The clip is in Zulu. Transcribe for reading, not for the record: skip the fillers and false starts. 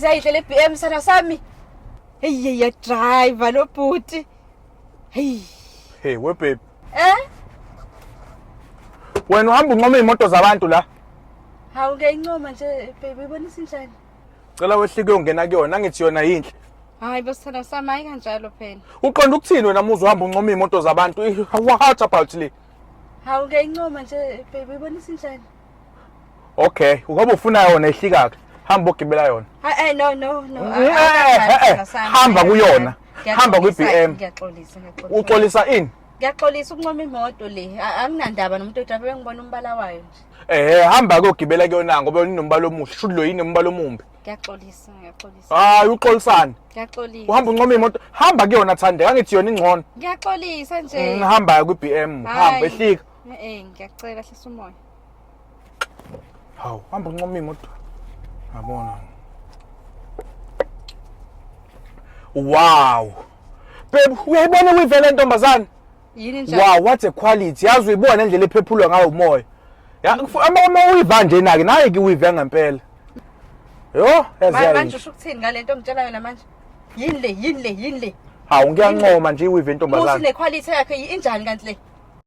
Yazi yayidle le BM sana sami. Hey ya driver lo bhuti. Hey. Hey we baby. Eh? Wena uhamba uncoma iy'moto zabantu la. Hawu ngiyayincoma nje baby ibonisa injani? Cela wehlike uyongena kuyona angithi yona yinhle. Hayi bo sithanda sami hayi kanjalo phela. Uqonda ukuthini wena muzi uhamba uncoma iy'moto zabantu? What about le? Hawu ngiyayincoma nje baby ibonisa injani? Okay, ngoba ufuna yona ihlika ke. Hamba ogibela yona. Hayi no no no. Hamba kuyona. Hamba kwi-BM. Ngiyaxolisa ngiyaxolisa. Uxolisa ini? Ngiyaxolisa ukuncoma imoto le. Anginandaba nomuntu odrayiva bengibona umbala wayo nje. Eh, hamba kuyogibela kuyona ngoba yona inombala omuhle. Shuthi lo yini umbala omumbi. Ngiyaxolisa, ngiyaxolisa. Hayi uxolisani. Ngiyaxolisa. Uhamba uncoma imoto. Hamba kuyona Thandeka angithi yona ingcono. Ngiyaxolisa nje. Hamba kwi-BM, hamba ehlika. Eh, ngiyacela hlisa umoya. Hawu, hamba uncoma imoto. Yabona. Wow. Babe, uyayibona uyivele ntombazane? Yini njalo? Wow, what a quality. Yazi uyibona indlela ephephulwa ngayo umoya. Ya, uma uyiva nje nake, naye ke uyiva ngempela. Yo, yazi yazi. Manje usho ukuthini ngalento ongitshela yona manje? Yini le, yini le, yini le? Hawu, ngiyancoma nje iwive intombazane. Musi ne quality yakhe injani kanti le?